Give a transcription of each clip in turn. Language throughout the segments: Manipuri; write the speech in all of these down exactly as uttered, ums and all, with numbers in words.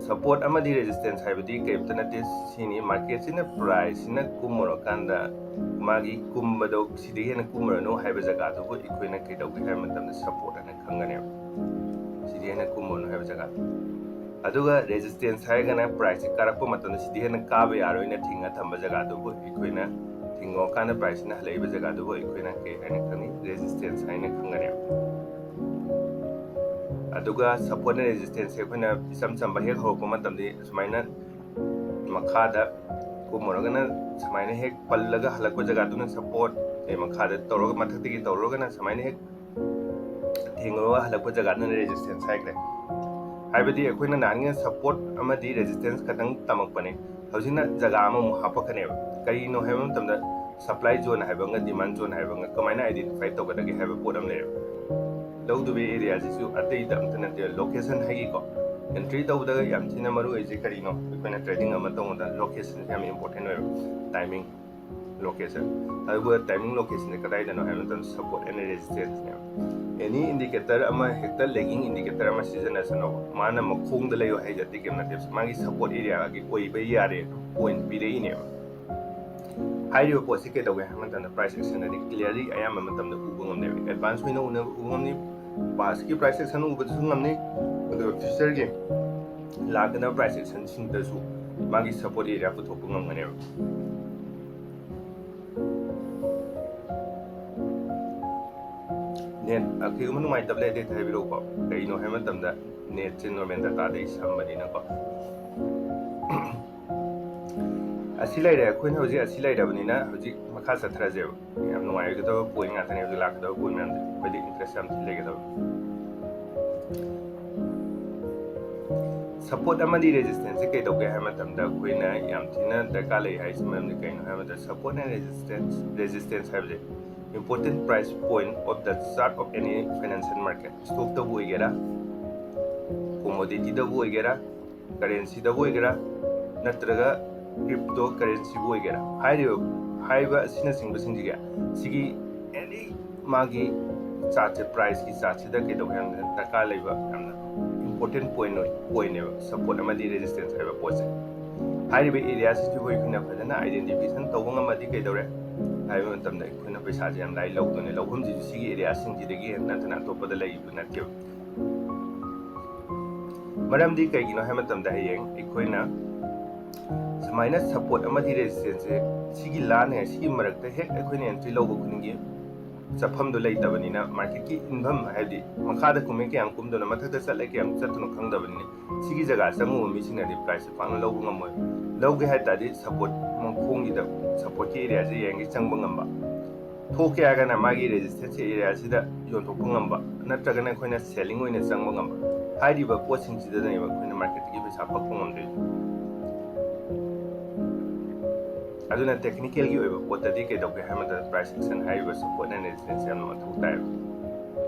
Support ꯑꯃꯗꯤ resistance ꯍꯥꯏꯕꯗꯤ ꯀꯔꯤꯝꯇ ꯅꯠꯇꯦ, ꯁꯤꯅꯤ꯫ Marketꯁꯤꯅ priceꯁꯤꯅ ꯀꯨꯝꯃꯨꯔꯀꯥꯟꯗ ꯃꯥꯒꯤ ꯀꯨꯝꯕꯗꯣ ꯁꯤꯗꯒꯤ ꯍꯦꯟꯅ ꯀꯨꯝꯃꯨꯔꯅꯨ ꯍꯥꯏꯕ ꯖꯒꯥꯗꯨꯕꯨ ꯑꯩꯈꯣꯏꯅ ꯀꯩꯗꯧꯒꯦ ꯍꯥꯏꯕ ꯃꯇꯝꯗ support ꯍꯥꯏꯅ ꯈꯪꯒꯅꯦꯕ, ꯁꯤꯗꯒꯤ ꯍꯦꯟꯅ ꯀꯨꯝꯃꯨꯔꯅꯨ ꯍꯥꯏꯕ ꯖꯒꯥꯗꯣ꯫ ꯑꯗꯨꯒ resistance ꯍꯥꯏꯔꯒꯅ priceꯁꯤ ꯀꯥꯔꯛꯄ ꯃꯇꯝꯗ ꯁꯤꯗꯒꯤ ꯍꯦꯟꯅ ꯀꯥꯕ ꯌꯥꯔꯣꯏꯅ ꯊꯤꯡꯉ ꯊꯝꯕ ꯖꯒꯥꯗꯨꯕꯨ ꯑꯩꯈꯣꯏꯅ ꯊꯤꯡꯉꯀꯥꯟꯗ priceꯁꯤꯅ ꯍꯜꯂꯛꯏꯕ ꯖꯒꯥꯗꯨꯕꯨ ꯑꯩꯈꯣꯏꯅ ꯀꯩ ꯍꯥꯏꯅ ꯈꯪꯉꯤ? Resistance ꯍꯥꯏꯅ ꯈꯪꯒꯅꯦꯕ꯫ ꯑꯗꯨꯒ support and resistanceꯁꯦ ꯑꯩꯈꯣꯏꯅ ꯏꯆꯝ ꯆꯝꯕ ꯍꯦꯛ ꯍꯧꯔꯛꯄ ꯃꯇꯝꯗꯤ ꯁꯨꯃꯥꯏꯅ ꯃꯈꯥꯗ ꯀꯨꯝꯃꯨꯔꯒꯅ ꯁꯨꯃꯥꯏꯅ ꯍꯦꯛ ꯄꯜꯂꯒ ꯍꯜꯂꯛꯄ ꯖꯒꯥꯗꯨꯅ support, ꯑꯦ, ꯃꯈꯥꯗ ꯇꯧꯔꯒ ꯃꯊꯛꯇꯒꯤ ꯇꯧꯔꯒꯅ ꯁꯨꯃꯥꯏꯅ ꯍꯦꯛ ꯊꯦꯡꯉꯨꯔꯒ ꯍꯜꯂꯛꯄ ꯖꯒꯥꯗꯨꯅ resistance ꯍꯥꯏꯈ꯭ꯔꯦ꯫ ꯍꯥꯏꯕꯗꯤ ꯑꯩꯈꯣꯏꯅ ꯅꯍꯥꯟꯒꯩ support ꯑꯃꯗꯤ resistance ꯈꯛꯇꯪ ꯇꯝꯃꯛꯄꯅꯦ, ꯍꯧꯖꯤꯛꯅ ꯖꯒꯥ ꯑꯃꯃꯨꯛ ꯍꯥꯞꯄꯛꯀꯅꯦꯕ꯫ ꯀꯔꯤꯅꯣ ꯍꯥꯏꯕ ꯃꯇꯝꯗ supply zone ꯍꯥꯏꯕ ꯑꯃꯒ demand zone ꯍꯥꯏꯕ ꯑꯃꯒ ꯀꯃꯥꯏꯅ identify ꯇꯧꯒꯗꯒꯦ ꯍꯥꯏꯕ ꯄꯣꯠ ꯑꯃ ꯂꯩꯌꯦꯕ꯫ ꯂꯧꯗꯣꯏꯕ areaꯁꯤꯁꯨ ꯑꯇꯩꯗ ꯑꯝꯇ ꯅꯠꯇꯦ, location ꯍꯥꯏꯒꯤꯀꯣ꯫ Entry ꯇꯧꯕꯗ ꯌꯥꯝ ꯊꯤꯅ ꯃꯔꯨ ꯑꯣꯏꯁꯦ ꯀꯔꯤꯅꯣ? ꯑꯩꯈꯣꯏꯅ trading ꯑꯃ ꯇꯧꯕꯗ locationꯁꯦ ꯌꯥꯝ important ꯑꯣꯏꯕ, timing, location꯫ ꯑꯗꯨꯒ timing locationꯁꯦ ꯀꯗꯥꯏꯗꯅꯣ ꯍꯥꯏꯕ ꯃꯇꯝꯗ support and resistanceꯅꯦꯕ꯫ Any indicator ꯑꯃ ꯍꯦꯛꯇ lagging indicator ꯑꯃ ꯁꯤꯖꯤꯟꯅꯁꯅꯣꯕ꯫ ꯃꯥꯅ ꯃꯈꯣꯡꯗ ꯂꯩꯌꯣ ꯍꯥꯏꯁꯦ ꯑꯇꯩ ꯀꯩꯝ ꯅꯠꯇꯦ, ꯃꯥꯒꯤ support areaꯒꯤ ꯑꯣꯏꯕ ꯌꯥꯔꯦ point ꯄꯤꯔꯛꯏꯅꯦꯕ꯫ ꯍꯥꯏꯔꯤꯕ ꯄꯣꯠꯁꯤ ꯀꯩꯗꯧꯒꯦ ꯍꯥꯏꯕ ꯃꯇꯝꯗ price actionꯗꯗꯤ clearly ꯑꯌꯥꯝꯕ ꯃꯇꯝꯗ ꯎꯕ ꯉꯝꯅꯦꯕ꯫ Advance ꯑꯣꯏꯅ ꯎꯅ-, ꯎꯕ ꯉꯝꯅꯤ, pastꯀꯤ price action ꯎꯕꯗꯁꯨ ꯉꯝꯅꯤ, ꯑꯗꯨꯒ futureꯒꯤ ꯂꯥꯛꯀꯗꯕ price actionꯁꯤꯡꯗꯁꯨ ꯃꯥꯒꯤ support area ꯄꯨꯊꯣꯛꯄ ꯉꯝꯒꯅꯦꯕ꯫ Net, ꯑ, ꯀꯩꯒꯨꯝꯕ ꯅꯨꯡꯉꯥꯏꯇꯕ ꯂꯩꯔꯗꯤ ꯍꯦꯛꯇ ꯍꯥꯏꯕꯤꯔꯛꯎꯀꯣ꯫ ꯀꯩꯅꯣ ꯍꯥꯏꯕ ꯃꯇꯝꯗ netꯁꯦ normal dataꯗꯒꯤ ꯁꯝꯕꯅꯤꯅꯀꯣ꯫ ꯑꯁꯤ ꯂꯩꯔꯦ, ꯑꯩꯈꯣꯏꯅ ꯍꯧꯖꯤꯛ ꯑꯁꯤ ꯂꯩꯔꯕꯅꯤꯅ ꯍꯧꯖꯤꯛ ꯃꯈꯥ ꯆꯠꯊꯔꯁꯦꯕ꯫ ꯌꯥꯝ ꯅꯨꯡꯉꯥꯏꯒꯗꯕ point ꯉꯥꯛꯇꯅꯦ ꯍꯧꯖꯤꯛ ꯂꯥꯛꯀꯗꯕ point ꯃꯌꯥꯝꯁꯦ, ꯑꯩꯈꯣꯏꯗ interest ꯌꯥꯝ ꯊꯤ ꯂꯩꯒꯗꯕ꯫ Support ꯑꯃꯗꯤ resistanceꯁꯦ ꯀꯩꯗꯧꯒꯦ ꯍꯥꯏꯕ ꯃꯇꯝꯗ ꯑꯩꯈꯣꯏꯅ ꯌꯥꯝ ꯊꯤꯅ ꯗꯔꯀꯥꯔ ꯂꯩ ꯍꯥꯏꯁꯤ ꯃꯔꯝꯗꯤ ꯀꯩꯅꯣ ꯍꯥꯏꯕ ꯃꯇꯝꯗ support and resistance, resistance ꯍꯥꯏꯕꯁꯦ important price point of the chart of any financial market, stockꯇꯕꯨ ꯑꯣꯏꯒꯦꯔꯥ, commodityꯗꯕꯨ ꯑꯣꯏꯒꯦꯔꯥ, currencyꯗꯕꯨ ꯑꯣꯏꯒꯦꯔꯥ, ꯅꯠꯇ꯭ꯔꯒ cryptocurrencyꯕꯨ ꯑꯣꯏꯒꯦꯔꯥ, ꯍꯥꯏꯔꯤꯕ, ꯍꯥꯏꯔꯤꯕ ꯑꯁꯤꯅꯆꯤꯡꯕꯁꯤꯡꯁꯤꯒꯤ, ꯁꯤꯒꯤ any ꯃꯥꯒꯤ chartꯁꯦ, priceꯀꯤ chartꯁꯤꯗ ꯀꯩꯗꯧꯒꯦ ꯍꯥꯏꯕꯗ ꯗꯔꯀꯥꯔ ꯂꯩꯕ ꯌꯥꯝꯅ important point ꯑꯣꯏ- point ꯅꯦꯕ, support ꯑꯃꯗꯤ resistance ꯍꯥꯏꯕ ꯄꯣꯠꯁꯦ꯫ ꯍꯥꯏꯔꯤꯕ area ꯁꯤꯡꯁꯤꯕꯨ ꯑꯩꯈꯣꯏꯅ ꯐꯖꯅ identification ꯇꯧꯕ ꯉꯝꯃꯗꯤ ꯀꯩꯗꯧꯔꯦ ꯍꯥꯏꯕ ꯃꯇꯝꯗ, ꯑꯩꯈꯣꯏꯅ ꯄꯩꯁꯥꯁꯦ ꯌꯥꯝ ꯂꯥꯏ ꯂꯧꯗꯣꯏꯅꯦ꯫ ꯂꯧꯐꯝꯁꯤꯁꯨ ꯁꯤꯒꯤ area ꯁꯤꯡꯁꯤꯗꯒꯤ ꯅꯠꯇꯅ ꯑꯇꯣꯞꯄꯗ ꯂꯩꯕ ꯅꯠꯇꯦꯕ꯫ ꯃꯔꯝꯗꯤ ꯀꯩꯒꯤꯅꯣ ꯍꯥꯏꯕ ꯃꯇꯝꯗ, ꯍꯌꯦꯡ ꯑꯩꯈꯣꯏꯅ ꯁꯨꯃꯥꯏꯅ support ꯑꯃꯗꯤ resistance ꯁꯦ, ꯁꯤꯒꯤ ꯂꯥꯟꯅ ꯁꯤꯒꯤ ꯃꯔꯛꯇ ꯍꯦꯛ ꯑꯩꯈꯣꯏꯅ entry ꯂꯧꯕ ꯈꯨꯗꯤꯡꯒꯤ ꯆꯠꯐꯝꯗꯣ ꯂꯩꯇꯕꯅꯤꯅ, market ꯀꯤ ꯏꯟꯐꯝ, ꯍꯥꯏꯕꯗꯤ ꯃꯈꯥꯗ ꯀꯨꯝꯃꯦ ꯀꯌꯥꯝ ꯀꯨꯝꯗꯣꯏꯅꯣ, ꯃꯊꯛꯇ ꯆꯠꯂꯦ ꯀꯌꯥꯝ ꯆꯠꯇꯣꯏꯅꯣ ꯈꯪꯗꯕꯅꯤꯅ, ꯁꯤꯒꯤ ꯖꯒꯥ ꯆꯪꯉꯨꯕ ꯃꯤꯁꯤꯡꯅꯗꯤ price ꯁꯦ ꯄꯥꯛꯅ ꯂꯧꯕ ꯉꯝꯃꯣꯏ꯫ ꯂꯧꯒꯦ ꯍꯥꯏ ꯇꯥꯔꯗꯤ support ꯃꯈꯣꯡꯒꯤꯗ, support ꯀꯤ area ꯁꯦ ꯌꯦꯡꯒꯦ ꯆꯪꯕ ꯉꯝꯕ, ꯊꯣꯛꯀꯦ ꯍꯥꯏꯔꯒꯅ ꯃꯥꯒꯤ resistance area ꯁꯤꯗ ꯌꯣꯟꯊꯣꯛꯄ ꯉꯝꯕ, ꯅꯠꯇ꯭ꯔꯒꯅ ꯑꯩꯈꯣꯏꯅ selling ꯑꯣꯏꯅ ꯆꯪꯕ ꯉꯝꯕ, ꯍꯥꯏꯔꯤꯕ ꯄꯣꯠꯁꯤꯡꯁꯤꯗꯅꯦꯕ ꯑꯩꯈꯣꯏꯅ market ꯇꯒꯤ ꯄꯩꯁꯥ ꯐꯛꯄ ꯉꯝꯗꯣꯏꯁꯦ꯫ ꯑꯗꯨꯅ technical ꯒꯤ ꯑꯣꯏꯕ ꯄꯣꯠꯇꯗꯤ ꯀꯩꯗꯧꯒꯦ ꯍꯥꯏꯕ ꯃꯇꯝꯗ, price action ꯍꯥꯏꯔꯤꯕ support and resistance ꯌꯥꯝꯅ ꯃꯊꯧ ꯇꯥꯏꯕ꯫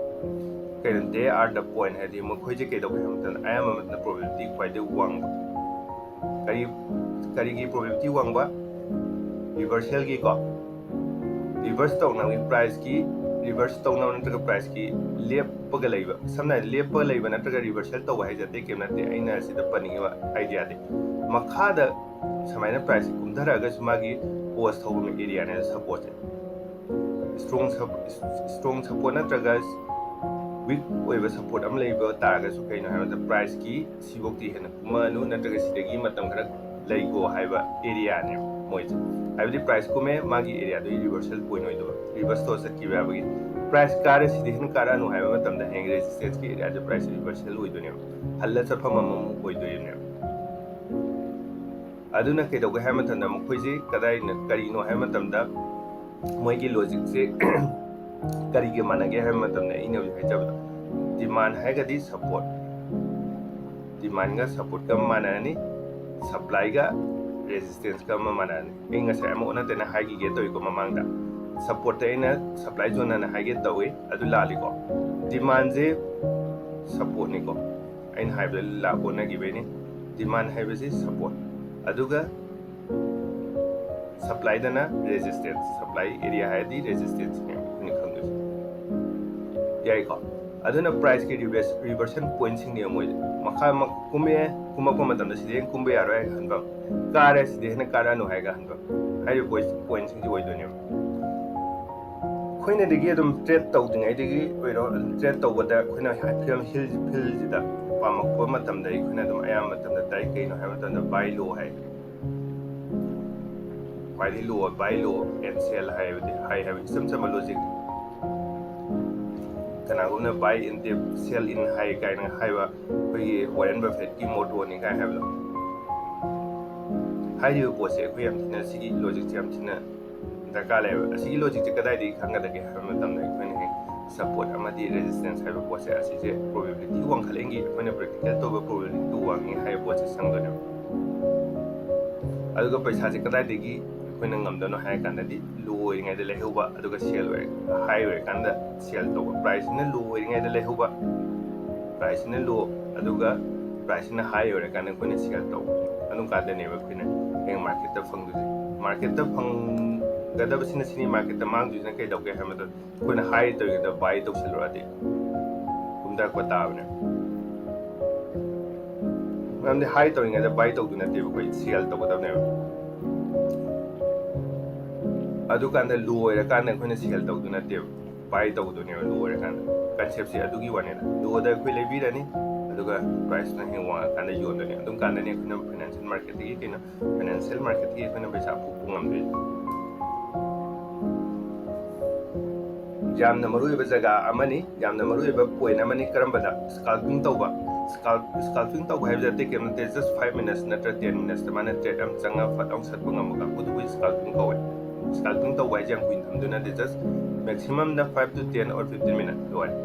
ꯀꯩꯅꯣ, they are the point ꯍꯥꯏꯗꯤ ꯃꯈꯣꯏꯁꯦ ꯀꯩꯗꯧꯒꯦ ꯍꯥꯏꯕ ꯃꯇꯝꯗ, ꯑꯌꯥꯝꯕ ꯃꯇꯝꯗ probability ꯈ꯭ꯋꯥꯏꯗꯒꯤ ꯋꯥꯡꯕ꯫ ꯀꯔꯤ, ꯀꯔꯤꯒꯤ probability ꯋꯥꯡꯕ? Reversal ꯒꯤꯀꯣ, reverse ꯇꯧꯅꯕꯒꯤ, price ꯀꯤ reverse ꯇꯧꯅꯕ ꯅꯠꯇ꯭ꯔꯒ price ꯀꯤ ꯂꯦꯞꯄꯒ ꯂꯩꯕ, ꯁꯝꯅ ꯍꯥꯏꯔꯕꯗ ꯂꯦꯞꯄꯒ ꯂꯩꯕ ꯅꯠꯇ꯭ꯔꯒ reversal ꯇꯧꯕ ꯍꯥꯏꯁꯦ ꯑꯇꯩ ꯀꯩꯝ ꯅꯠꯇꯦ꯫ ꯑꯩꯅ ꯁꯤꯗ ꯄꯟꯅꯤꯡꯉꯤꯕ idea ꯗꯤ, ꯃꯈꯥꯗ ꯁꯨꯃꯥꯏꯅ price ꯁꯦ ꯀꯨꯝꯊꯔꯛꯑꯒꯁꯨ ꯃꯥꯒꯤ pause ꯊꯧꯕ area ꯅꯦ support ꯁꯦ꯫ Strong sup-, strong support ꯅꯠꯇ꯭ꯔꯒ weak ꯑꯣꯏꯕ support ꯑꯃ ꯂꯩꯕ ꯇꯥꯔꯒꯁꯨ, ꯀꯩꯅꯣ ꯍꯥꯏꯕꯗ price ꯀꯤ ꯁꯤꯐꯧꯗꯤ ꯍꯦꯟꯅ ꯀꯨꯝꯃꯛꯑꯅꯨ, ꯅꯠꯇ꯭ꯔꯒ ꯁꯤꯗꯒꯤ ꯃꯇꯝ ꯈꯔ ꯂꯩꯒꯣ ꯍꯥꯏꯕ area ꯅꯦ ꯃꯣꯏꯁꯦ꯫ ꯍꯥꯏꯕꯗꯤ price ꯀꯨꯝꯃꯦ, ꯃꯥꯒꯤ area ꯗꯨꯒꯤ reversal point ꯑꯣꯏꯗꯕ, reverse ꯇꯧꯔ ꯆꯠꯈꯤꯕ ꯌꯥꯕꯒꯤ꯫ Price ꯀꯥꯔꯦ, ꯁꯤꯗꯤ ꯍꯦꯟꯅ ꯀꯥꯔꯛꯑꯅꯨ ꯍꯥꯏꯕ ꯃꯇꯝꯗ, ꯍꯌꯦꯡ resistance ꯀꯤ area ꯁꯦ price reversal ꯑꯣꯏꯗꯣꯏꯅꯦꯕ, ꯍꯜꯂ ꯆꯠꯐꯝ ꯑꯃꯃꯨꯛ ꯑꯣꯏꯗꯣꯏꯅꯦꯕ꯫ ꯑꯗꯨꯅ ꯀꯩꯗꯧꯒꯦ ꯍꯥꯏꯕ ꯃꯇꯝꯗ, ꯃꯈꯣꯏꯁꯦ ꯀꯗꯥꯏꯅ, ꯀꯔꯤꯅꯣ ꯍꯥꯏꯕ ꯃꯇꯝꯗ, ꯃꯣꯏꯒꯤ logic ꯁꯦ ꯀꯔꯤꯒ ꯃꯥꯟꯅꯒꯦ ꯍꯥꯏꯕ ꯃꯇꯝꯗ, ꯑꯩꯅ ꯍꯧꯖꯤꯛ ꯍꯥꯏꯖꯕꯗꯣ, demand ꯍꯥꯏꯔꯒꯗꯤ support, demand ꯒ support ꯀ ꯑꯃ ꯃꯥꯟꯅꯔꯅꯤ, supply ꯒ resistance ꯀ ꯑꯃ ꯃꯥꯟꯅꯔꯅꯤ꯫ ꯑꯩ ꯉꯁꯥꯏ ꯑꯃ ꯑꯣꯟꯅ ꯇꯩꯅ ꯍꯥꯏꯈꯤꯒꯦ ꯇꯧꯏꯀꯣ ꯃꯃꯥꯡꯗ, support ꯇ ꯑꯩꯅ supply zone ꯍꯥꯏꯅ ꯍꯥꯏꯒꯦ ꯇꯧꯏ, ꯑꯗꯨ ꯂꯥꯜꯂꯤꯀꯣ꯫ Demand ꯁꯦ support ꯅꯤꯀꯣ, ꯑꯩꯅ ꯍꯥꯏꯕꯗ ꯂꯥ-, ꯑꯣꯟꯅꯈꯤꯕꯩꯅꯤ꯫ Demand ꯍꯥꯏꯕꯁꯤ support, ꯑꯗꯨꯒ supply ꯗꯅ resistance, supply area ꯍꯥꯏꯔꯗꯤ resistance ꯅꯦ ꯑꯩꯈꯣꯏꯅ ꯈꯪꯗꯣꯏꯁꯦ꯫ ꯌꯥꯏꯀꯣ? ꯑꯗꯨꯅ priceꯀꯤ reverse reversion pointꯁꯤꯡꯅꯦꯕ ꯃꯣꯏꯁꯦ꯫ ꯃꯈꯥ ꯃ- ꯀꯨꯝꯃꯛꯑꯦ, ꯀꯨꯝꯃꯛꯄ ꯃꯇꯝꯗ ꯁꯤꯗꯩ ꯍꯦꯟꯅ ꯀꯨꯝꯕ ꯌꯥꯔꯣꯏ ꯍꯥꯏꯔꯒ ꯍꯟꯕ, ꯀꯥꯔꯦ ꯁꯤꯗꯩ ꯍꯦꯟꯅ ꯀꯥꯔꯛꯑꯅꯨ ꯍꯥꯏꯔꯒ ꯍꯟꯕ ꯍꯥꯏꯔꯤꯕ pointꯁꯤꯡꯁꯤ ꯑꯣꯏꯗꯣꯏꯅꯦꯕ꯫ ꯑꯩꯈꯣꯏꯅꯗꯒꯤ ꯑꯗꯨꯝ trade ꯇꯧꯗ꯭ꯔꯤꯉꯩꯗꯒꯤ ꯑꯣꯏꯔꯣ, ꯑꯗꯨꯝ trade ꯇꯧꯕꯗ ꯑꯩꯈꯣꯏꯅ ꯐꯤꯕꯝ hill fieldꯁꯤꯗ ꯄꯥꯝꯃꯛꯄ ꯃꯇꯝꯗ ꯑꯩꯈꯣꯏꯅ ꯑꯗꯨꯝ ꯑꯌꯥꯝꯕ ꯃꯇꯝꯗ direct ꯀꯩꯅꯣ ꯍꯥꯏꯕ ꯃꯇꯝꯗ buy low ꯍꯥꯏ꯫ ꯈ꯭ꯋꯥꯏꯗꯒꯤ low buy low and sell ꯍꯥꯏꯕꯗꯤ ꯍꯥꯏ ꯍꯥꯏꯕ ꯏꯆꯝ ꯆꯝꯕ logic꯫ ꯀꯅꯥꯒꯨꯝꯕꯅ buy in dip, sell in high ꯀꯥꯏꯅ ꯍꯥꯏꯕ ꯑꯩꯈꯣꯏꯒꯤ Warren Buffettꯀꯤ mottoꯅꯤ ꯀꯥꯏꯅ ꯍꯥꯏꯕꯗꯣ꯫ ꯍꯥꯏꯔꯤꯕ ꯄꯣꯠꯁꯦ ꯑꯩꯈꯣꯏ ꯌꯥꯝ ꯊꯤꯅ ꯁꯤꯒꯤ logicꯁꯦ ꯌꯥꯝ ꯊꯤꯅ ꯗꯔꯀꯥꯔ ꯂꯩꯌꯦꯕ꯫ ꯑꯁꯤꯒꯤ logicꯁꯦ ꯀꯗꯥꯏꯗꯒꯤ ꯈꯪꯒꯗꯒꯦ ꯍꯥꯏꯕ ꯃꯇꯝꯗ ꯑꯩꯈꯣꯏꯅ ꯍꯦꯛ support ꯑꯃꯗꯤ resistance ꯍꯥꯏꯕ ꯄꯣꯠꯁꯦ ꯑꯁꯤꯁꯦ probability ꯋꯥꯡꯈꯠꯂꯛꯏꯒꯤ ꯑꯩꯈꯣꯏꯅ practical ꯇꯧꯕ probability ꯋꯥꯡꯉꯤ ꯍꯥꯏꯕ ꯄꯣꯠꯁꯦ ꯆꯪꯗꯣꯏꯅꯦꯕ꯫ ꯑꯗꯨꯒ ꯄꯩꯁꯥꯁꯦ ꯀꯗꯥꯏꯗꯒꯤ ꯑꯩꯈꯣꯏꯅ ꯉꯝꯗꯣꯏꯅꯣ ꯍꯥꯏꯔ ꯀꯥꯟꯗꯗꯤ low ꯑꯣꯏꯔꯤꯉꯩꯗ ꯂꯩꯍꯧꯕ, ꯑꯗꯨꯒ sell ꯑꯣꯏꯔ high ꯑꯣꯏꯔꯀꯥꯟꯗ sell ꯇꯧꯕ꯫ Priceꯁꯤꯅ low ꯑꯣꯏꯔꯤꯉꯩꯗ ꯂꯩꯍꯧꯕ, priceꯁꯤꯅ low, ꯑꯗꯨꯒ priceꯁꯤꯅ high ꯑꯣꯏꯔꯀꯥꯟꯗ ꯑꯩꯈꯣꯏꯅ sell ꯇꯧꯕ꯫ ꯑꯗꯨꯝ ꯀꯥꯟꯗꯅꯦꯕ ꯑꯩꯈꯣꯏꯅ ꯍꯌꯦꯡ marketꯇ ꯐꯪꯗꯣꯏꯁꯦ꯫ Marketꯇ ꯐꯪꯒꯗꯕꯁꯤꯅ ꯁꯤꯅꯤ, marketꯇ ꯃꯥꯡꯗꯣꯏꯁꯤꯅ ꯀꯩꯗꯧꯒꯦ ꯍꯥꯏꯕ ꯃꯇꯝꯗ ꯑꯩꯈꯣꯏꯅ high ꯇꯧꯔꯤꯉꯩꯗ buy ꯇꯧꯁꯜꯂꯨꯔꯗꯤ ꯀꯨꯝꯊꯔꯛꯄ ꯇꯥꯕꯅꯦ꯫ ꯃꯔꯝꯗꯤ high ꯇꯧꯔꯤꯉꯩꯗ buy ꯇꯧꯗꯣꯏ ꯅꯠꯇꯦꯕ, ꯑꯩꯈꯣꯏ sell ꯇꯧꯒꯗꯕꯅꯦꯕ꯫ ꯑꯗꯨꯀꯥꯟꯗ low ꯑꯣꯏꯔꯀꯥꯟꯗ ꯑꯩꯈꯣꯏꯅ sell ꯇꯧꯗꯣꯏ ꯅꯠꯇꯦꯕ, buy ꯇꯧꯗꯣꯏꯅꯦꯕ low ꯑꯣꯏꯔꯀꯥꯟꯗ꯫ Conceptꯁꯦ ꯑꯗꯨꯒꯤ ꯋꯥꯅꯤꯗ꯫ Lowꯗ ꯑꯩꯈꯣꯏ ꯂꯩꯕꯤꯔꯅꯤ, ꯑꯗꯨꯒ priceꯅ ꯍꯦꯟꯅ ꯋꯥꯡꯉꯀꯥꯟꯗ ꯌꯣꯟꯗꯣꯏꯅꯦ꯫ ꯑꯗꯨꯝ ꯀꯥꯟꯗꯅꯦ ꯑꯩꯈꯣꯏꯅ financial marketꯇꯒꯤ ꯀꯩꯅꯣ, financial marketꯇꯒꯤ ꯑꯩꯈꯣꯏꯅ ꯄꯩꯁꯥ ꯐꯨ ꯐꯨ ꯉꯝꯗꯣꯏꯁꯦ꯫ ꯌꯥꯝꯅ ꯃꯔꯨꯑꯣꯏꯕ ꯖꯒꯥ ꯑꯃꯅꯤ, ꯌꯥꯝꯅ ꯃꯔꯨꯑꯣꯏꯕ point ꯑꯃꯅꯤ꯫ ꯀꯔꯝꯕꯗ? Scalping ꯇꯧꯕ꯫ Scalp- scalping ꯇꯧꯕ ꯍꯥꯏꯕꯁꯦ ꯑꯇꯩ ꯀꯩꯝ ꯅꯠꯇꯦ, just five minutes ꯅꯠꯇ꯭ꯔ ten minutesꯇ ꯃꯥꯅ trade ꯑꯃ ꯆꯪꯉ ꯐꯠ ꯑꯃ ꯁꯠꯄ ꯉꯝꯕ ꯀꯥꯡꯕꯨꯗꯨꯕꯨ scalping ꯀꯧꯋꯦ꯫ Scalping ꯇꯧꯕ ꯍꯥꯏꯁꯦ ꯌꯥꯝ ꯀꯨꯏꯅ ꯊꯝꯗꯣꯏ ꯅꯠꯇꯦ, just maximumꯗ five to ten or fifteen minutes ꯂꯣꯏꯔꯦ꯫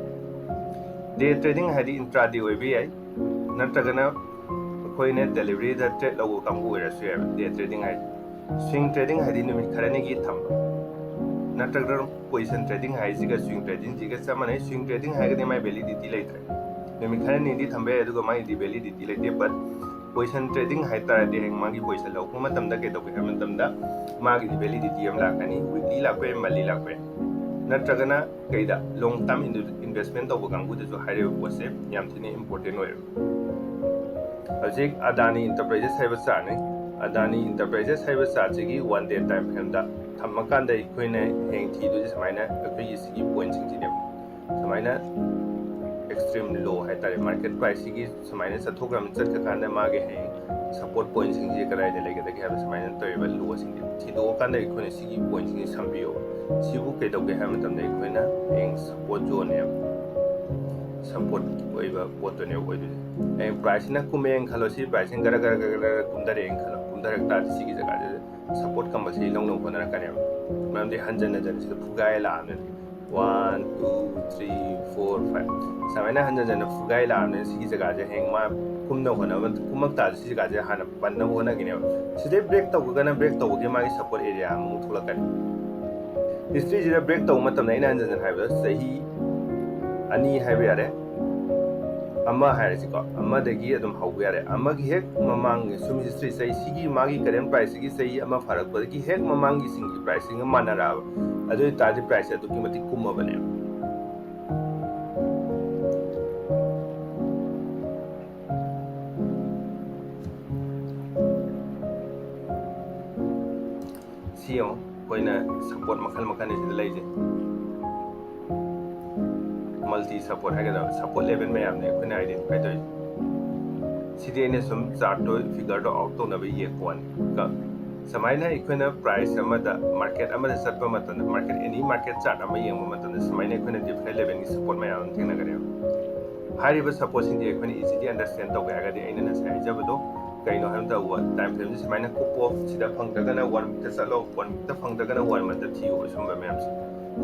Day trading ꯍꯥꯏꯗꯤ intraday ꯑꯣꯏꯕ ꯌꯥꯏ, ꯅꯠꯇ꯭ꯔꯒꯅ ꯑꯩꯈꯣꯏꯅ deliveryꯗ trade ꯂꯧꯕ ꯀꯥꯡꯕꯨ ꯑꯣꯏꯔꯁꯨ ꯌꯥꯏꯕ day trading ꯍꯥꯏꯗꯤ꯫ Swing trading ꯍꯥꯏꯗꯤ ꯅꯨꯃꯤꯠ ꯈꯔꯅꯤꯒꯤ ꯊꯝꯕ, ꯅꯠꯇ꯭ꯔꯒꯅ position trading ꯍꯥꯏꯁꯤꯒ swing tradingꯁꯤꯒ ꯆꯞ ꯃꯥꯟꯅꯩ꯫ Swing trading ꯍꯥꯏꯔꯒꯗꯤ ꯃꯥꯏ validity ꯂꯩꯇ꯭ꯔꯦ, ꯅꯨꯃꯤꯠ ꯈꯔꯅꯤꯗꯤ ꯊꯝꯕ ꯌꯥꯏ, ꯑꯗꯨꯒ ꯃꯥꯒꯤꯗꯤ validity ꯂꯩꯇꯦ꯫ But position trading ꯍꯥꯏ ꯇꯥꯔꯗꯤ ꯍꯌꯦꯡ ꯃꯥꯒꯤ position ꯂꯧꯔꯛꯄ ꯃꯇꯝꯗ ꯀꯩꯗꯧꯒꯦ ꯍꯥꯏꯕ ꯃꯇꯝꯗ ꯃꯥꯒꯤꯗꯤ validity ꯑꯃ ꯂꯥꯛꯀꯅꯤ, weekly ꯂꯥꯛꯄ ꯌꯥꯏ, monthly ꯂꯥꯛꯄ ꯌꯥꯏ꯫ ꯅꯠꯇ꯭ꯔꯒꯅ ꯀꯩꯗ long term investment ꯇꯧꯕ ꯀꯥꯡꯕꯨꯗꯁꯨ ꯍꯥꯏꯔꯤꯕ ꯄꯣꯠꯁꯦ ꯌꯥꯝ ꯊꯤꯅ important ꯑꯣꯏꯌꯦꯕ꯫ ꯍꯧꯖꯤꯛ ꯑꯗꯥꯅꯤ ꯏꯟꯇꯔꯄ꯭ꯔꯥꯏꯖꯦꯁ ꯍꯥꯏꯕ ꯆꯥꯔꯠꯅꯤ꯫ ꯑꯗꯥꯅꯤ ꯏꯟꯇꯔꯄ꯭ꯔꯥꯏꯖꯦꯁ ꯍꯥꯏꯕ ꯆꯥꯔꯠꯁꯤꯒꯤ one day time frameꯗ ꯊꯝꯃꯀꯥꯟꯗ ꯑꯩꯈꯣꯏꯅ ꯍꯌꯦꯡ ꯊꯤꯗꯣꯏꯁꯦ ꯁꯨꯃꯥꯏꯅ ꯑꯩꯈꯣꯏꯒꯤ ꯁꯤꯒꯤ ꯄꯣꯏꯟꯁꯤꯡꯁꯤꯅꯦꯕ꯫ ꯁꯨꯃꯥꯏꯅ extreme low ꯍꯥꯏꯇꯥꯔꯦ, ꯃꯥꯔꯀꯦꯠ ꯄ꯭ꯔꯥꯏꯁꯁꯤꯒꯤ ꯁꯨꯃꯥꯏꯅ ꯆꯠꯊꯣꯛꯈ꯭ꯔ ꯆꯠꯈ꯭ꯔꯀꯥꯟꯗ ꯃꯥꯒꯤ ꯍꯌꯦꯡ ꯁꯄꯣꯔꯠ ꯄꯣꯏꯟꯁꯤꯡꯁꯦ ꯀꯗꯥꯏꯗ ꯂꯩꯒꯗꯒꯦ ꯍꯥꯏꯕ ꯁꯨꯃꯥꯏꯅ ꯇꯧꯔꯤꯕ ꯂꯣꯁꯤꯡꯁꯦ ꯊꯤꯗꯣꯛꯑꯀꯥꯟꯗ ꯑꯩꯈꯣꯏꯅ ꯁꯤꯒꯤ ꯄꯣꯏꯟꯁꯤꯡꯁꯦ ꯁꯝꯕꯤꯌꯣ꯫ ꯁꯤꯕꯨ ꯀꯩꯗꯧꯒꯦ ꯍꯥꯏꯕ ꯃꯇꯝꯗ ꯑꯩꯈꯣꯏꯅ ꯍꯌꯦꯡ ꯁꯄꯣꯔꯠ ꯖꯣꯟꯅꯦꯕ, ꯁꯄꯣꯔꯠ ꯑꯣꯏꯕ ꯄꯣꯠꯇꯨꯅꯦꯕ ꯑꯣꯏꯗꯣꯏꯁꯦ꯫ ꯍꯌꯦꯡ ꯄ꯭ꯔꯥꯏꯁꯁꯤꯅ ꯀꯨꯝꯃꯦꯅ ꯈꯜꯂꯣ, ꯁꯤ ꯄ꯭ꯔꯥꯏꯁꯁꯤꯅ ꯒꯔ ꯒꯔ ꯒꯔ ꯒꯔ ꯀꯨꯝꯊꯔꯛꯑꯦꯅ ꯈꯜꯂꯣ꯫ ꯀꯨꯝꯊꯔꯛ ꯇꯥꯔꯗꯤ ꯁꯤꯒꯤ ꯖꯒꯥꯁꯤꯗ ꯁꯄꯣꯔꯠ ꯀꯝꯄꯜꯁꯔꯤ ꯂꯧꯅꯕ ꯍꯣꯠꯅꯔꯛꯀꯅꯦꯕ꯫ ꯃꯔꯝꯗꯤ ꯍꯟꯖꯟ ꯍꯟꯖꯟ ꯁꯤꯗ ꯐꯨꯒꯥꯏ ꯂꯥꯛꯑꯕꯅꯤꯅ, one, two, three, four, five, ꯁꯨꯃꯥꯏꯅ ꯍꯟꯖꯟ ꯍꯟꯖꯟꯅ ꯐꯨꯒꯥꯏ ꯂꯥꯛꯑꯕꯅꯤꯅ ꯁꯤꯒꯤ ꯖꯒꯥꯁꯦ ꯍꯌꯦꯡ ꯃꯥ ꯀꯨꯝꯅꯕ ꯍꯣꯠꯅꯕ, ꯀꯨꯝꯃꯛ ꯇꯥꯔꯗꯤ ꯁꯤ ꯖꯒꯥꯁꯦ ꯍꯥꯟꯅ ꯄꯟꯅꯕ ꯍꯣꯠꯅꯈꯤꯅꯦꯕ꯫ ꯁꯤꯗꯩ ꯕ꯭ꯔꯦꯛ ꯇꯧꯈ꯭ꯔꯒꯅ ꯕ꯭ꯔꯦꯛ ꯇꯧꯕꯒꯤ ꯃꯥꯒꯤ ꯁꯄꯣꯔꯠ ꯑꯦꯔꯤꯌꯥ ꯑꯃꯃꯨꯛ ꯊꯣꯛꯂꯛꯀꯅꯤ꯫ ꯍꯤꯁꯇ꯭ꯔꯤꯁꯤꯗ ꯕ꯭ꯔꯦꯛ ꯇꯧꯕ ꯃꯇꯝꯗ ꯑꯩꯅ ꯍꯟꯖꯟ ꯍꯟꯖꯟ ꯍꯥꯏꯕꯗ ꯆꯍꯤ ꯑꯅꯤ ꯍꯥꯏꯕ ꯌꯥꯔꯦ, ꯑꯃ ꯍꯥꯏꯔꯁꯤꯀꯣ, ꯑꯃꯗꯒꯤ ꯑꯗꯨꯝ ꯍꯧꯕ ꯌꯥꯔꯦ꯫ ꯑꯃꯒꯤ ꯍꯦꯛ ꯃꯃꯥꯡꯒꯤ ꯁꯨꯝ ꯍꯤꯁꯇ꯭ꯔꯤ, ꯆꯍꯤ ꯁꯤꯒꯤ ꯃꯥꯒꯤ ꯀꯔꯦꯟ ꯄ꯭ꯔꯥꯏꯁꯁꯤꯒꯤ ꯆꯍꯤ ꯑꯃ ꯐꯥꯔꯛꯄꯗꯒꯤ ꯍꯦꯛ ꯃꯃꯥꯡꯒꯤꯁꯤꯡꯒꯤ ꯄ꯭ꯔꯥꯏꯁꯁꯤꯡꯒ ꯃꯥꯟꯅꯔꯛꯑꯕ, ꯑꯗꯨ ꯑꯣꯏ ꯇꯥꯔꯗꯤ ꯄ꯭ꯔꯥꯏꯁꯁꯦ ꯑꯗꯨꯛꯀꯤ ꯃꯇꯤꯛ ꯀꯨꯝꯃꯕꯅꯦꯕ꯫ ꯁꯤ ꯌꯦꯡꯉꯣ, ꯑꯩꯈꯣꯏꯅ ꯁꯄꯣꯔꯠ ꯃꯈꯜ ꯃꯈꯜꯅꯤ ꯁꯤꯗ ꯂꯩꯁꯦ꯫ ꯃꯜꯇꯤ ꯁꯄꯣꯔꯠ ꯍꯥꯏꯒꯗ꯭ꯔꯥ, ꯁꯄꯣꯔꯠ ꯂꯦꯚꯦꯜ ꯃꯌꯥꯝꯅꯦ ꯑꯩꯈꯣꯏꯅ ꯑꯥꯏꯗꯦꯟꯇꯤꯐꯥꯏ ꯇꯧꯔꯤꯁꯦ꯫ ꯁꯤꯗꯤ ꯑꯩꯅ ꯁꯨꯝ ꯆꯥꯔꯠꯇꯣ, ꯐꯤꯒꯔꯗꯣ ꯑꯥꯎꯠ ꯇꯧꯅꯕ ꯌꯦꯛꯄ ꯋꯥꯅꯤ꯫ ꯀ-, ꯁꯨꯃꯥꯏꯅ ꯑꯩꯈꯣꯏꯅ ꯄ꯭ꯔꯥꯏꯁ ꯑꯃꯗ, ꯃꯥꯔꯀꯦꯠ ꯑꯃꯗ ꯆꯠꯄ ꯃꯇꯝꯗ, ꯃꯥꯔꯀꯦꯠ, ꯑꯦꯅꯤ ꯃꯥꯔꯀꯦꯠ ꯆꯥꯔꯠ ꯑꯃ ꯌꯦꯡꯕ ꯃꯇꯝꯗ ꯁꯨꯃꯥꯏꯅ ꯑꯩꯈꯣꯏꯅ ꯗꯤꯐ꯭ꯔꯦꯟ ꯂꯦꯚꯦꯜꯒꯤ ꯁꯄꯣꯔꯠ ꯃꯌꯥꯝ ꯑꯃ ꯊꯦꯡꯅꯒꯅꯦꯕ꯫ ꯍꯥꯏꯔꯤꯕ ꯁꯄꯣꯔꯠꯁꯤꯡꯗꯤ ꯑꯩꯈꯣꯏꯅ ꯏꯖꯤꯂꯤ ꯑꯟꯗꯔꯁ꯭ꯇꯦꯟ ꯇꯧꯒꯦ ꯍꯥꯏꯔꯒꯗꯤ ꯑꯩꯅ ꯉꯁꯥꯏ ꯍꯥꯏꯖꯕꯗꯣ, ꯀꯩꯅꯣ ꯍꯥꯏꯕ ꯃꯇꯝꯗ ꯇꯥꯏꯝ ꯐ꯭ꯔꯦꯝꯁꯦ ꯁꯨꯃꯥꯏꯅ ꯀꯨꯞꯄꯣ, ꯁꯤꯗ ꯐꯪꯗ꯭ꯔꯒꯅ ꯋꯥꯟ ꯋꯤꯛꯇ ꯆꯠꯂꯣ, ꯋꯥꯟ ꯋꯤꯛꯇ ꯐꯪꯗ꯭ꯔꯒꯅ ꯋꯥꯟ ꯃꯟꯊꯇ ꯊꯤꯌꯣ, ꯁꯨꯝꯕ ꯃꯌꯥꯝꯁꯦ꯫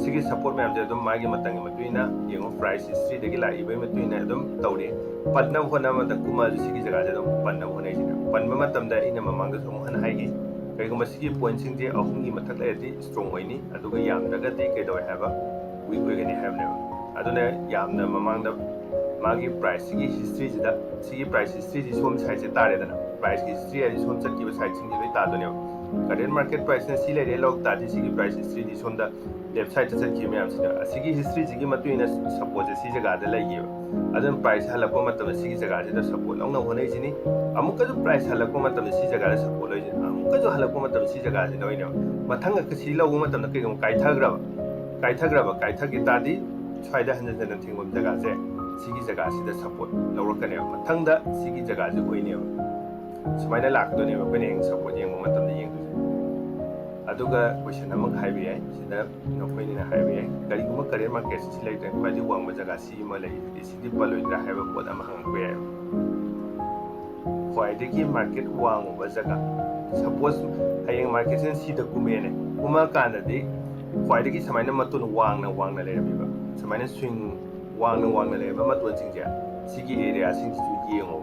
ꯁꯤꯒꯤ ꯁꯄꯣꯔꯠ ꯃꯌꯥꯝꯁꯦ ꯑꯗꯨꯝ ꯃꯥꯒꯤ ꯃꯇꯝꯒꯤ ꯃꯇꯨꯡ ꯏꯟꯅ ꯌꯦꯡꯉꯣ, ꯄ꯭ꯔꯥꯏꯁ ꯍꯤꯁꯇ꯭ꯔꯤꯗꯒꯤ ꯂꯥꯛꯏꯕꯒꯤ ꯃꯇꯨꯡ ꯏꯟꯅ ꯑꯗꯨꯝ ꯇꯧꯔꯤ꯫ ꯄꯟꯅꯕ ꯍꯣꯠꯅꯕ ꯃꯇꯝꯗ ꯀꯨꯝꯃꯛꯑꯁꯨ ꯁꯤꯒꯤ ꯖꯒꯥꯁꯦ ꯑꯗꯨꯝ ꯄꯟꯅꯕ ꯍꯣꯠꯅꯩꯁꯤꯅ꯫ ꯄꯟꯕ ꯃꯇꯝꯗ ꯑꯩꯅ ꯃꯃꯥꯡꯗꯁꯨ ꯑꯃꯨꯛ ꯍꯟꯅ ꯍꯥꯏꯈꯤ, ꯀꯩꯒꯨꯝꯕ ꯁꯤꯒꯤ ꯄꯣꯏꯟꯠꯁꯤꯡꯁꯦ ꯑꯍꯨꯝꯒꯤ ꯃꯊꯛ ꯂꯩꯔꯗꯤ ꯁ꯭ꯇꯔꯣꯡ ꯑꯣꯏꯅꯤ, ꯑꯗꯨꯒ ꯌꯥꯝꯗ꯭ꯔꯒꯗꯤ ꯀꯩꯗꯧꯋꯦ ꯍꯥꯏꯕ, ꯋꯤꯛ ꯑꯣꯏꯒꯅꯤ ꯍꯥꯏꯕꯅꯦꯕ꯫ ꯑꯗꯨꯅ ꯌꯥꯝꯅ ꯃꯃꯥꯡꯗ ꯃꯥꯒꯤ ꯄ꯭ꯔꯥꯏꯁꯁꯤꯒꯤ ꯍꯤꯁꯇ꯭ꯔꯤꯁꯤꯗ, ꯁꯤꯒꯤ ꯄ꯭ꯔꯥꯏꯁ ꯍꯤꯁꯇ꯭ꯔꯤꯁꯤ ꯁꯣꯝ ꯁꯥꯏꯠꯁꯦ ꯇꯥꯔꯦꯗꯅ, ꯄ꯭ꯔꯥꯏꯁꯀꯤ ꯍꯤꯁꯇ꯭ꯔꯤ ꯍꯥꯏꯗꯤ ꯁꯣꯝ ꯆꯠꯈꯤꯕ ꯁꯥꯏꯠꯁꯤꯡꯁꯦ ꯂꯣꯏ ꯇꯥꯗꯣꯏꯅꯦꯕ꯫ Current market priceꯅ ꯁꯤ ꯂꯩꯔꯦ ꯂꯧꯔꯛ ꯇꯥꯔꯗꯤ ꯁꯤꯒꯤ price historyꯗꯤ ꯁꯣꯝꯗ left sideꯇ ꯆꯠꯈꯤꯕ ꯃꯌꯥꯝꯁꯤꯅ ꯑꯁꯤꯒꯤ historyꯁꯤꯒꯤ ꯃꯇꯨꯡ ꯏꯟꯅ supportꯁꯦ ꯁꯤ ꯖꯒꯥꯗ ꯂꯩꯈꯤꯕ꯫ ꯑꯗꯨꯅ price ꯍꯜꯂꯛꯄ ꯃꯇꯝꯗ ꯁꯤꯒꯤ ꯖꯒꯥꯁꯤꯗ support ꯂꯧꯅꯕ ꯍꯣꯠꯅꯩꯁꯤꯅꯤ꯫ ꯑꯃꯨꯛꯀꯁꯨ price ꯍꯜꯂꯛꯄ ꯃꯇꯝꯗ ꯁꯤ ꯖꯒꯥꯗ support ꯂꯧꯔꯤꯁꯤꯅꯤ꯫ ꯑꯃꯨꯛꯀꯁꯨ ꯍꯜꯂꯛꯄ ꯃꯇꯝꯗ ꯁꯤ ꯖꯒꯥꯁꯤꯗ ꯑꯣꯏꯅ ꯃꯊꯪꯒ ꯁꯤ ꯂꯧꯕ ꯃꯇꯝꯗ ꯀꯩꯒꯨꯝꯕ ꯀꯥꯏꯊꯈ꯭ꯔꯕ ꯀꯥꯏꯊꯈ꯭ꯔꯕ ꯀꯥꯏꯊꯈꯤ ꯇꯥꯔꯗꯤ ꯁ꯭ꯋꯥꯏꯗ ꯍꯟꯖꯟ ꯍꯟꯖꯟ ꯊꯦꯡꯕ ꯖꯒꯥꯁꯦ ꯁꯤꯒꯤ ꯖꯒꯥꯁꯤꯗ support ꯂꯧꯔꯛꯀꯅꯦꯕ꯫ ꯃꯊꯪꯗ ꯁꯤꯒꯤ ꯖꯒꯥꯁꯦ ꯑꯣꯏꯅꯦꯕ꯫ ꯁꯨꯃꯥꯏꯅ ꯂꯥꯛꯀꯗꯣꯏꯅꯦꯕ ꯑꯩꯈꯣꯏꯅ ꯍꯌꯦꯡ support ꯌꯦꯡꯕ ꯃꯇꯝꯗ ꯌꯦꯡꯗꯣꯏꯁꯦ꯫ ꯑꯗꯨꯒ question ꯑꯃꯒ ꯍꯥꯏꯕ ꯌꯥꯏ, ꯁꯤꯗ ꯅꯈꯣꯏꯅꯤꯅ ꯍꯥꯏꯕ ꯌꯥꯏ, ꯀꯔꯤꯒꯨꯝꯕ current marketꯁꯤ ꯁꯤ ꯂꯩꯇ꯭ꯔꯦ, ꯈ꯭ꯋꯥꯏꯗꯒꯤ ꯋꯥꯡꯕ ꯖꯒꯥ ꯁꯤ ꯑꯃ ꯂꯩꯔꯤꯗꯨꯗꯤ ꯁꯤꯗꯤ ꯄꯜꯂꯣꯏꯗ꯭ꯔꯥ ꯍꯥꯏꯕ ꯄꯣꯠ ꯑꯃ ꯍꯪꯉꯛꯄ ꯌꯥꯏ꯫ ꯈ꯭ꯋꯥꯏꯗꯒꯤ market ꯋꯥꯡꯉꯨꯕ ꯖꯒꯥ, suppose ꯍꯌꯦꯡ marketꯁꯤꯅ ꯁꯤꯗ ꯀꯨꯝꯃꯦꯅꯦ, ꯀꯨꯝꯃꯛꯑꯀꯥꯟꯗꯗꯤ ꯈ꯭ꯋꯥꯏꯗꯒꯤ ꯁꯨꯃꯥꯏꯅ ꯃꯇꯣꯟ ꯋꯥꯡꯅ ꯋꯥꯡꯅ ꯂꯩꯔꯝꯃꯤꯕ, ꯁꯨꯃꯥꯏꯅ swing ꯋꯥꯡꯅ ꯋꯥꯡꯅ ꯂꯩꯔꯝꯕ ꯃꯇꯣꯟꯁꯤꯡꯁꯦ, ꯁꯤꯒꯤ areaꯁꯤꯡꯁꯤꯁꯨ ꯌꯦꯡꯉꯣ꯫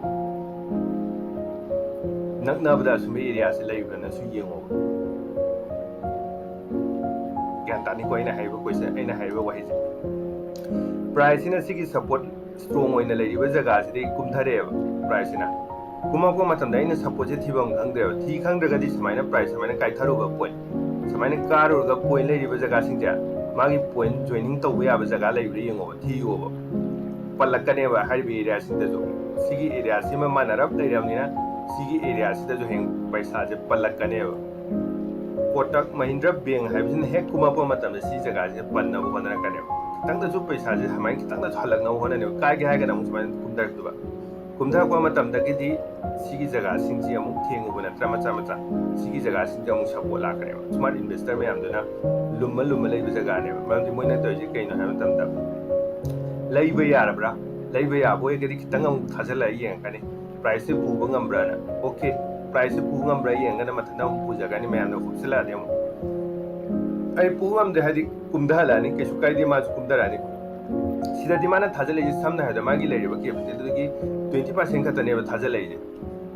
ꯅꯛꯅꯕꯗ ꯑꯁꯨꯝꯕ areaꯁꯦ ꯂꯩꯕ꯭ꯔꯥꯅꯁꯨ ꯌꯦꯡꯉꯣ꯫ ꯒ꯭ꯌꯥꯟ ꯇꯥꯅꯤꯀꯣ ꯑꯩꯅ ꯍꯥꯏꯔꯤꯕ question, ꯑꯩꯅ ꯍꯥꯏꯔꯤꯕ ꯋꯥꯍꯩꯁꯦ? Priceꯁꯤꯅ ꯁꯤꯒꯤ support strong ꯑꯣꯏꯅ ꯂꯩꯔꯤꯕ ꯖꯒꯥꯁꯤꯗꯒꯤ ꯀꯨꯝꯊꯔꯛꯑꯦꯕ꯫ Priceꯁꯤꯅ ꯀꯨꯝꯃꯛꯄ ꯃꯇꯝꯗ ꯑꯩꯅ supportꯁꯦ ꯊꯤꯐꯝ ꯈꯪꯗ꯭ꯔꯦꯕ꯫ ꯊꯤ ꯈꯪꯗ꯭ꯔꯒꯗꯤ ꯁꯨꯃꯥꯏꯅ price ꯁꯨꯃꯥꯏꯅ ꯀꯥꯏꯊꯔꯨꯕ point, ꯁꯨꯃꯥꯏꯅ ꯀꯥꯔꯨꯔꯒ point ꯂꯩꯔꯤꯕ ꯖꯒꯥꯁꯤꯡꯁꯦ, ꯃꯥꯒꯤ point joining ꯇꯧꯕ ꯌꯥꯕ ꯖꯒꯥ ꯂꯩꯕ꯭ꯔꯥ ꯌꯦꯡꯉꯣꯕ, ꯊꯤꯌꯣꯕ꯫ ꯄꯜꯂꯛꯀꯅꯦꯕ ꯍꯥꯏꯔꯤꯕ areaꯁꯤꯡꯗꯁꯨ꯫ ꯁꯤꯒꯤ areaꯁꯤꯃ ꯃꯥꯟꯅꯔꯞ ꯂꯩꯔꯕꯅꯤꯅ ꯁꯤꯒꯤ areaꯁꯤꯗꯁꯨ ꯍꯌꯦꯡ ꯄꯩꯁꯥꯁꯦ ꯄꯜꯂꯛꯀꯅꯦꯕ꯫ Kotak Mahindra Bank ꯍꯥꯏꯕꯁꯤꯅ ꯍꯦꯛ ꯀꯨꯝꯃꯛꯄ ꯃꯇꯝꯗ ꯁꯤ ꯖꯒꯥꯁꯤꯗ ꯄꯟꯅꯕ ꯍꯣꯠꯅꯔꯛꯀꯅꯦꯕ꯫ ꯈꯤꯇꯪꯗꯁꯨ ꯄꯩꯁꯥꯁꯦ ꯁꯨꯃꯥꯏꯅ ꯈꯤꯇꯪꯗꯁꯨ ꯍꯜꯂꯛꯅꯕ ꯍꯣꯠꯅꯅꯦꯕ꯫ ꯀꯥꯏꯒꯦ ꯍꯥꯏꯔꯒꯅ ꯑꯃꯨꯛ ꯁꯨꯃꯥꯏꯅ ꯀꯨꯝꯊꯔꯛꯇꯣꯏꯕ꯫ ꯀꯨꯝꯊꯔꯛꯄ ꯃꯇꯝꯗꯒꯤꯗꯤ ꯁꯤꯒꯤ ꯖꯒꯥꯁꯤꯡꯁꯤ ꯑꯃꯨꯛ ꯊꯦꯡꯉꯨꯕ ꯅꯠꯇ꯭ꯔꯥ ꯃꯆꯥ ꯃꯆꯥ, ꯁꯤꯒꯤ ꯖꯒꯥꯁꯤꯡꯁꯤ ꯑꯃꯨꯛ support ꯂꯥꯛꯀꯅꯦꯕ꯫ Smart investor ꯃꯌꯥꯝꯗꯨꯅ ꯂꯨꯝꯃ ꯂꯨꯝꯃ ꯂꯩꯕ ꯖꯒꯥꯅꯦꯕ꯫ ꯃꯔꯝꯗꯤ ꯃꯣꯏꯅ ꯇꯧꯔꯤꯁꯦ ꯀꯩꯅꯣ ꯍꯥꯏꯕ ꯃꯇꯝꯗ, ꯂꯩꯕ ꯌꯥꯔꯕ꯭ꯔꯥ? ꯂꯩꯕ ꯌꯥꯕ ꯑꯣꯏꯔꯒꯗꯤ ꯈꯤꯇꯪ ꯑꯃꯨꯛ ꯊꯥꯖꯤꯜꯂꯒ ꯌꯦꯡꯉꯛꯀꯅꯤ꯫ Priceꯁꯦ ꯄꯨꯕ ꯉꯝꯕ꯭ꯔꯥꯅ? Okay, priceꯁꯦ ꯄꯨꯕ ꯉꯝꯕ꯭ꯔꯥ ꯌꯦꯡꯉꯒꯅ ꯃꯊꯟꯇ ꯑꯃꯨꯛ ꯄꯨꯖꯒꯅꯤ, ꯃꯌꯥꯝꯅ ꯍꯨꯞꯆꯤꯜꯂꯛꯑꯗꯤ ꯑꯃꯨꯛ꯫ ꯑꯩ ꯄꯨꯕ ꯉꯝꯗꯦ ꯍꯥꯏꯗꯤ ꯀꯨꯝꯊꯍꯜꯂꯛꯑꯅꯤ, ꯀꯩꯁꯨ ꯀꯥꯏꯗꯦ, ꯃꯥꯁꯨ ꯀꯨꯝꯊꯔꯛꯑꯅꯤ꯫ ꯁꯤꯗꯗꯤ ꯃꯥꯅ ꯊꯥꯖꯤꯜꯂꯛꯏꯁꯦ ꯁꯝꯅ ꯍꯥꯏꯔꯕꯗ ꯃꯥꯒꯤ ꯂꯩꯔꯤꯕ capitalꯗꯨꯗꯒꯤ twenty percent ꯈꯛꯇꯅꯦꯕ ꯊꯥꯖꯤꯜꯂꯛꯏꯁꯦ꯫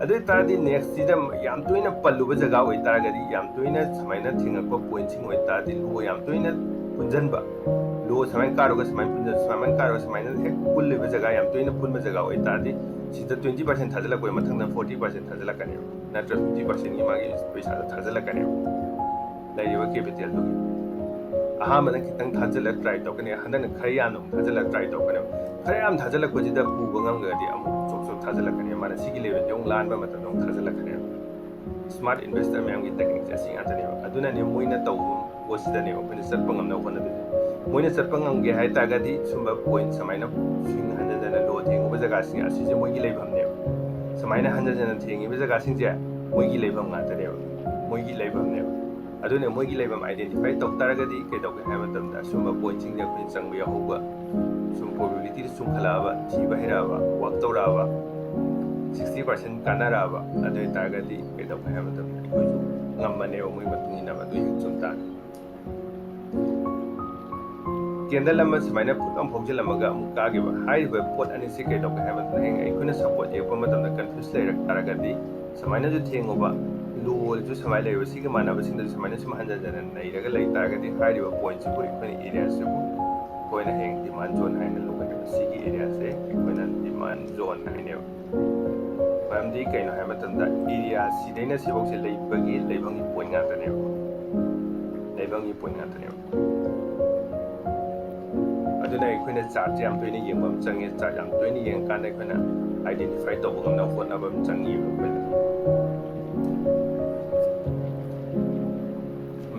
ꯑꯗꯨ ꯑꯣꯏꯇꯥꯔꯗꯤ nextꯁꯤꯗ ꯌꯥꯝ ꯇꯣꯏꯅ ꯄꯜꯂꯨꯕ ꯖꯒꯥ ꯑꯣꯏꯇꯥꯔꯒꯗꯤ, ꯌꯥꯝ ꯇꯣꯏꯅ ꯁꯨꯃꯥꯏꯅ ꯊꯦꯡꯉꯛꯄ pointꯁꯤꯡ ꯑꯣꯏꯇꯥꯔꯗꯤ, ꯂꯣ ꯌꯥꯝ ꯇꯣꯏꯅ ꯄꯨꯟꯁꯤꯟꯕ, ꯂꯣ ꯁꯨꯃꯥꯏꯅ ꯀꯥꯔꯒ ꯁꯨꯃꯥꯏꯅ ꯄꯨꯟꯅ ꯁꯨꯃꯥꯏꯅ ꯀꯥꯔꯒ ꯁꯨꯃꯥꯏꯅ ꯍꯦꯛ ꯄꯨꯜꯂꯤꯕ ꯖꯒꯥ, ꯌꯥꯝ ꯇꯣꯏꯅ ꯄꯨꯟꯕ ꯖꯒꯥ ꯑꯣꯏꯇꯥꯔꯗꯤ, ꯁꯤꯗ twenty percent ꯊꯥꯖꯤꯜꯂꯛꯄ, ꯃꯊꯪꯗ forty percent ꯊꯥꯖꯤꯜꯂꯛꯀꯅꯦꯕ, ꯅꯠꯇ꯭ꯔ fifty percent ꯒꯤ ꯃꯥꯒꯤ ꯄꯩꯁꯥꯗꯣ ꯊꯥꯖꯤꯜꯂꯛꯀꯅꯦꯕ, ꯂꯩꯔꯤꯕ capital ꯗꯨꯒꯤ꯫ ꯑꯍꯥꯟꯕꯗ ꯈꯤꯇꯪ ꯊꯥꯖꯤꯜꯂꯒ try ꯇꯧꯒꯅꯤ, ꯍꯟꯗꯛꯅ ꯈꯔ ꯌꯥꯝꯅ ꯑꯃꯨꯛ ꯊꯥꯖꯤꯜꯂꯒ try ꯇꯧꯒꯅꯦꯕ꯫ ꯈꯔ ꯌꯥꯝ ꯊꯥꯖꯤꯜꯂꯛꯄꯁꯤꯗ ꯄꯨꯕ ꯉꯝꯒꯗꯤ ꯑꯃꯨꯛ ꯆꯣꯛ ꯆꯣꯛ ꯊꯥꯖꯤꯜꯂꯛꯀꯅꯤ, ꯃꯥꯅ ꯁꯤꯒꯤ level ꯁꯦ ꯑꯃꯨꯛ ꯂꯥꯟꯕ ꯃꯇꯝꯗ ꯑꯃꯨꯛ ꯊꯥꯖꯤꯜꯂꯛꯀꯅꯦꯕ꯫ Smart investor ꯃꯌꯥꯝꯒꯤ technique ꯁꯦ ꯑꯁꯤ ꯉꯥꯛꯇꯅꯦꯕ꯫ ꯑꯗꯨꯅꯅꯦ ꯃꯣꯏꯅ ꯇꯧꯕ ꯄꯣꯠꯁꯤꯗꯅꯦꯕ ꯑꯩꯈꯣꯏꯅ ꯆꯠꯄ ꯉꯝꯅꯕ ꯍꯣꯠꯅꯗꯣꯏꯁꯦ꯫ ꯃꯣꯏꯅ ꯆꯠꯄ ꯉꯝꯒꯦ ꯍꯥꯏ ꯇꯥꯔꯒꯗꯤ ꯁꯨꯝꯕ point ꯁꯨꯃꯥꯏꯅ swing ꯍꯟꯖꯟ ꯍꯟꯖꯟꯅ ꯂꯣ ꯊꯦꯡꯉꯨꯕ ꯖꯒꯥꯁꯤꯡ ꯑꯁꯤꯁꯦ ꯃꯣꯏꯒꯤ ꯂꯩꯐꯝꯅꯦꯕ꯫ ꯁꯨꯃꯥꯏꯅ ꯍꯟꯖꯟ ꯍꯟꯖꯟꯅ ꯊꯦꯡꯉꯤꯕ ꯖꯒꯥꯁꯤꯡꯁꯦ ꯃꯣꯏꯒꯤ ꯂꯩꯐꯝ ꯉꯥꯛꯇꯅꯦꯕ, ꯃꯣꯏꯒꯤ ꯂꯩꯐꯝꯅꯦꯕ꯫ ꯑꯗꯨꯅ ꯃꯣꯏꯒꯤ ꯂꯩꯐꯝ identify ꯇꯧ ꯇꯥꯔꯒꯗꯤ ꯀꯩꯗꯧꯒꯦ ꯍꯥꯏꯕ ꯃꯇꯝꯗ ꯁꯨꯝꯕ point ꯁꯤꯡꯁꯦ ꯑꯩꯈꯣꯏꯅ ꯆꯪꯕ ꯌꯥꯎꯍꯧꯕ, ꯁꯨꯝ probability ꯗ ꯆꯨꯝꯈꯠꯂꯛꯑꯕ, ꯊꯤꯕ ꯍꯩꯔꯛꯑꯕ, work ꯇꯧꯔꯛꯑꯕ, sixty percent ꯀꯥꯟꯅꯔꯛꯑꯕ, ꯑꯗꯨ ꯑꯣꯏꯇꯥꯔꯒꯗꯤ ꯀꯩꯗꯧꯒꯦ ꯍꯥꯏꯕ ꯃꯇꯝꯗ ꯑꯩꯈꯣꯏꯁꯨ ꯉꯝꯃꯅꯦꯕ, ꯃꯣꯏ ꯃꯇꯨꯡ ꯏꯟꯅꯕ꯫ ꯑꯗꯨ ꯍꯦꯛ ꯆꯨꯝ ꯇꯥꯔꯒꯗꯤ candle ꯑꯃ ꯁꯨꯃꯥꯏꯅ ꯄꯨꯠ ꯑꯃ ꯐꯥꯎꯖꯤꯜꯂꯝꯃꯒ ꯑꯃꯨꯛ ꯀꯥꯈꯤꯕ ꯍꯥꯏꯔꯤꯕ ꯄꯣꯠ ꯑꯅꯤꯁꯤ ꯀꯩꯗꯧꯒꯦ ꯍꯥꯏꯕ ꯃꯇꯝꯗ ꯍꯌꯦꯡ ꯑꯩꯈꯣꯏꯅ support ꯌꯦꯛꯄ ꯃꯇꯝꯗ confuse ꯂꯩꯔꯛ ꯇꯥꯔꯒꯗꯤ, ꯁꯨꯃꯥꯏꯅꯁꯨ ꯊꯦꯡꯉꯨꯕ, low ꯁꯨ ꯁꯨꯃꯥꯏꯅ ꯂꯩꯕ, ꯁꯤꯒ ꯃꯥꯟꯅꯕꯁꯤꯡꯗ ꯁꯨꯃꯥꯏꯅ ꯁꯨꯝ ꯍꯟꯖꯟ ꯍꯟꯖꯟꯅ ꯅꯩꯔꯒ ꯂꯩ ꯇꯥꯔꯒꯗꯤ ꯍꯥꯏꯔꯤꯕ point ꯁꯤꯕꯨ ꯑꯩꯈꯣꯏꯅ area ꯁꯤꯕꯨ ꯑꯩꯈꯣꯏꯅ ꯍꯌꯦꯡ demand zone ꯍꯥꯏꯅ ꯂꯧꯒꯅꯦꯕ꯫ ꯁꯤꯒꯤ area ꯁꯦ ꯑꯩꯈꯣꯏꯅ demand zone ꯍꯥꯏꯅꯦꯕ꯫ ꯃꯔꯝꯗꯤ ꯀꯩꯅꯣ ꯍꯥꯏꯕ ꯃꯇꯝꯗ area ꯁꯤꯗꯩꯅ ꯁꯤꯐꯥꯎꯁꯦ ꯂꯩꯕꯒꯤ, ꯂꯩꯐꯝꯒꯤ point ꯉꯥꯛꯇꯅꯦꯕ, ꯂꯩꯐꯝꯒꯤ point ꯉꯥꯛꯇꯅꯦꯕ꯫ ꯑꯗꯨꯅ ꯑꯩꯈꯣꯏꯅ chart ꯁꯦ ꯌꯥꯝ ꯇꯣꯏꯅ ꯌꯦꯡꯕ ꯑꯃ ꯆꯪꯉꯦ꯫ Chart ꯌꯥꯝ ꯇꯣꯏꯅ ꯌꯦꯡꯉꯀꯥꯟꯗ ꯑꯩꯈꯣꯏꯅ identify ꯇꯧꯕ ꯉꯝꯅꯕ ꯍꯣꯠꯅꯕ ꯑꯃ ꯆꯪꯉꯦꯕ ꯑꯩꯈꯣꯏꯅ꯫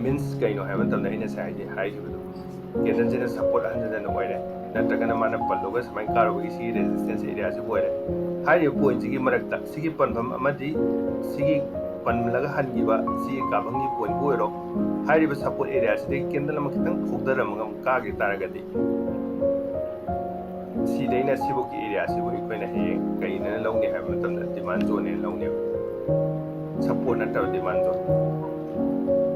Means ꯀꯩꯅꯣ ꯍꯥꯏꯕ ꯃꯇꯝꯗ ꯑꯩꯅ ꯉꯁꯥꯏ ꯍꯥꯏꯗꯤ ꯍꯥꯏꯈꯤꯕꯗꯣ, candle ꯁꯤꯅ support ꯍꯟꯖꯟ ꯍꯟꯖꯟꯅ ꯑꯣꯏꯔꯦ, ꯅꯠꯇ꯭ꯔꯒꯅ ꯃꯥꯅ ꯄꯜꯂꯒ ꯁꯨꯃꯥꯏꯅ ꯀꯥꯔꯨꯕꯒꯤ ꯁꯤꯒꯤ resistance area ꯁꯤꯕꯨ ꯑꯣꯏꯔꯦ꯫ ꯍꯥꯏꯔꯤꯕ point ꯁꯤꯒꯤ ꯃꯔꯛꯇ ꯁꯤꯒꯤ ꯄꯟꯐꯝ ꯑꯃꯗꯤ ꯁꯤꯒꯤ ꯄꯜꯂꯒ ꯍꯟꯈꯤꯕ ꯁꯤꯒꯤ ꯀꯥꯐꯝꯒꯤ point ꯄꯨ ꯑꯣꯏꯔꯣ, ꯍꯥꯏꯔꯤꯕ support area ꯁꯤꯗꯒꯤ candle ꯑꯃ ꯈꯤꯇꯪ ꯐꯧꯊꯔꯝꯃꯒ ꯑꯃꯨꯛ ꯀꯥꯈꯤ ꯇꯥꯔꯒꯗꯤ, ꯁꯤꯗꯩꯅ ꯁꯤꯐꯧꯒꯤ area ꯁꯤꯕꯨ ꯑꯩꯈꯣꯏꯅ ꯍꯌꯦꯡ ꯀꯩꯅꯦꯅ ꯂꯧꯅꯤ ꯍꯥꯏꯕ ꯃꯇꯝꯗ demand zone ꯅꯦꯅ ꯂꯧꯅꯦꯕ, support ꯅꯠꯇꯕ demand zone꯫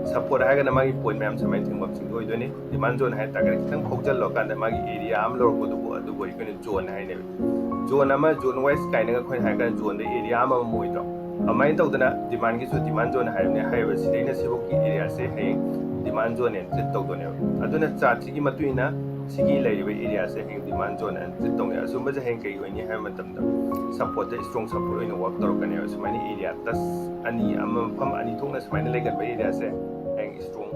Support ꯍꯥꯏꯔꯒꯅ ꯃꯥꯒꯤ point ꯃꯌꯥꯝ ꯁꯨꯃꯥꯏꯅ ꯊꯦꯡꯐꯝꯁꯤꯡꯗꯣ ꯑꯣꯏꯗꯣꯏꯅꯤ꯫ Demand zone ꯍꯥꯏ ꯇꯥꯔꯒꯅ ꯈꯤꯇꯪ ꯐꯧꯖꯜꯂꯀꯥꯟꯗ ꯃꯥꯒꯤ area ꯑꯃ ꯂꯧꯔꯛꯄꯗꯨꯕꯨ ꯑꯗꯨꯕꯨ ꯑꯩꯈꯣꯏꯅ zone ꯍꯥꯏꯅꯦꯕ꯫ Zone ꯑꯃ, zone wise ꯀꯥꯏꯅꯒ ꯑꯩꯈꯣꯏꯅ ꯍꯥꯏꯔꯀꯥꯟꯗ zone ꯗ area ꯑꯃꯃꯝ ꯑꯣꯏꯗ꯭ꯔꯣ? ꯑꯗꯨꯃꯥꯏꯅ ꯇꯧꯗꯅ demand ꯒꯤꯁꯨ demand zone ꯍꯥꯏꯕꯅꯦ꯫ ꯍꯥꯏꯔꯤꯕ ꯁꯤꯗꯩꯅ ꯁꯤꯐꯧꯒꯤ area ꯁꯦ ꯍꯌꯦꯡ demand zone ꯅꯦ treat ꯇꯧꯗꯣꯏꯅꯦꯕ꯫ ꯑꯗꯨꯅ chart ꯁꯤꯒꯤ ꯃꯇꯨꯡ ꯏꯟꯅ ꯁꯤꯒꯤ ꯂꯩꯔꯤꯕ area ꯁꯦ ꯍꯌꯦꯡ demand zone ꯍꯥꯏꯅ treat ꯇꯧꯅꯤ꯫ ꯑꯁꯨꯝꯕꯁꯦ ꯍꯌꯦꯡ ꯀꯩ ꯑꯣꯏꯅꯤ ꯍꯥꯏꯕ ꯃꯇꯝꯗ support ꯇ strong support ꯑꯣꯏꯅ work ꯇꯧꯔꯛꯀꯅꯦꯕ꯫ ꯁꯨꯃꯥꯏꯅ area touch ꯑꯅꯤ, ꯑꯃ ꯃꯐꯝ ꯑꯅꯤ ꯊꯣꯛꯅ ꯁꯨꯃꯥꯏꯅ ꯂꯩꯒꯟꯕ area ꯁꯦ ꯍꯌꯦꯡ strong